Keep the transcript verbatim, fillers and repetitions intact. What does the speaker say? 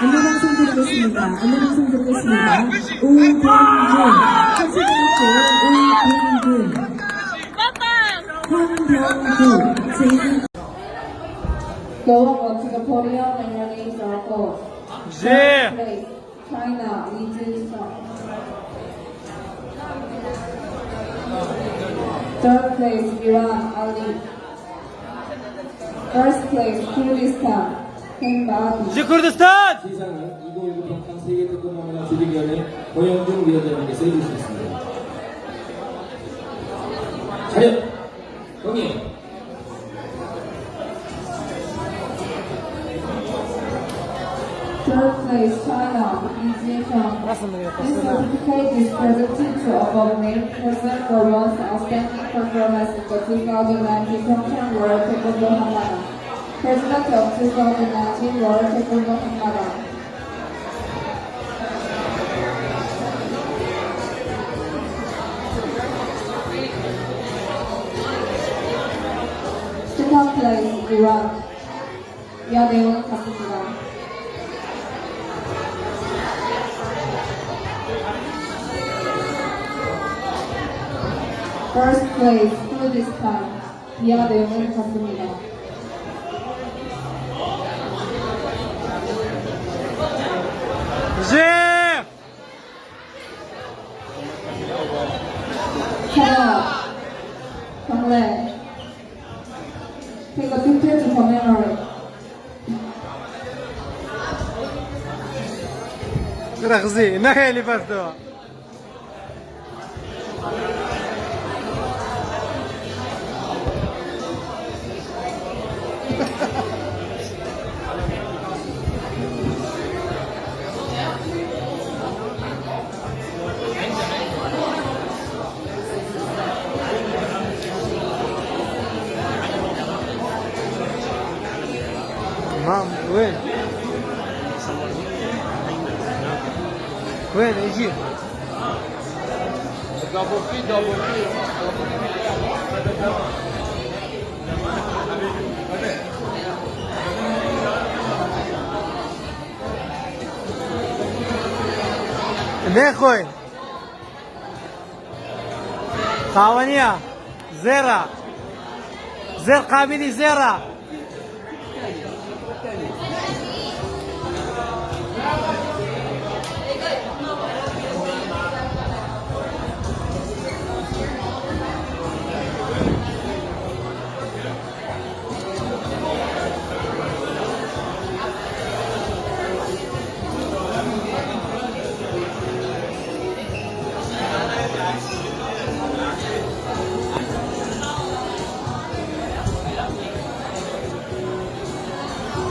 안내 방송 드리겠습니다. 안내 방송 드리겠습니다. 오공육, 한시대학교 오공육, Go up to the podium when your names are called. First place, China, Li Jin Song. Third place, Iran, Ali. First place, Kurdistan, Hemba Ali. Ji Kurdistan! Sizlerle İbo Yıldırım Kanser Yedek Olma Melaçı Liglerine Koyun Cumhuriyetlerine Seyircisi. Hadi. Third place, China, Li Jin Song. This certificate is presented to above named person for one's outstanding performance in the two thousand nineteen Pyeongchang World Taekwondo Hanmara. President of two thousand nineteen World Taekwondo Hanmara. Second place, Iran. Yadê wan Kasım'da. First place, Kurdistan. Yadê wan Kasım'da. Jê! Kara. Kamle. Take a picture to commemorate. Rexzî, nexêlî bes de. Mam, wê. Wê, ejî. Nexwe. Qawaniya. Zêra. Zêr qabînî zêra.